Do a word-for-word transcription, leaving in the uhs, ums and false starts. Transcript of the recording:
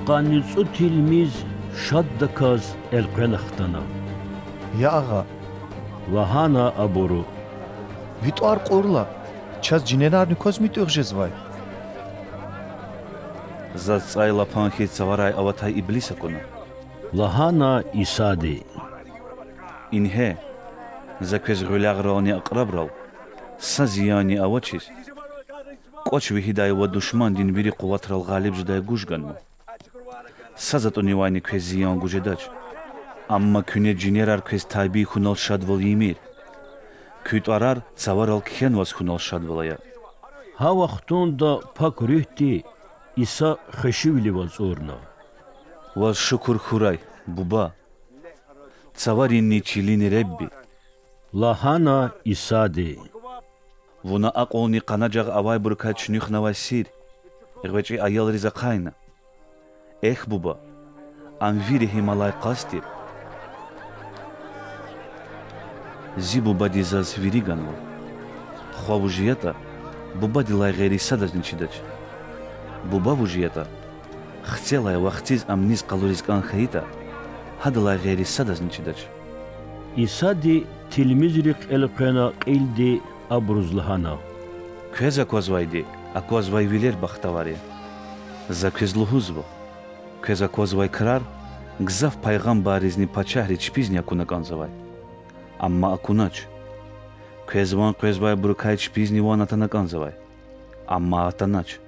Къанни цӀуд тилмиз шаддаказ элкъвена хтана. Я Агъа,— лагьана абуру,— ви тӀвар кьурла, чаз жинерарни кваз муьтӀуьгъ жезвай. Заз цӀайлапан хьиз цаварай аватай иблис акуна,— лагьана Исади. Ингье, За квез гъуьлягърални акьрабрал, са зиянни авачиз, кӀвач вегьидай ва душмандин вири къуватрал гъалиб жедай гуж ганва. Са затӀунивайни квез зиян гуз жедач. Амма куьне жинерар квез табий хьунал шадвал ийимир. Куь тӀварар цаварал кхьенваз хьунал шадвал ая. Гьа вахтунда Пак Руьгьди Иса хвешивилив ацӀурна. Ваз шукур хьурай, Буба, цаваринни чилин Ребби,— лагьана Исади. Вуна акьулни къанажагъ авайбурукай чуьнуьхнавай сир гъвечӀи аялриз ахъайна. Эхь, Буба, ам ви регьималай къаст тир. Зи Бубади Заз вири ганва. Хва вуж ятӀа, Бубадилай гъейри садазни чидач. Буба вуж ятӀа, Хцелай ва Хциз ам низ къалуриз кӀан хьайитӀа, гьадалай гъейри садазни чидач. Исади тилмизрихъ элкъвена кьилди абуруз лагьана: Квез аквазвайди аквазвай вилер бахтавар я. За квез лугьузва: квез аквазвай крар гзаф пайгъамбарризни пачагьриз чпизни акуна кӀанзавай, амма акунач. Квез ван къвезвайбурукай чпизни ван атана кӀанзавай, амма атанач.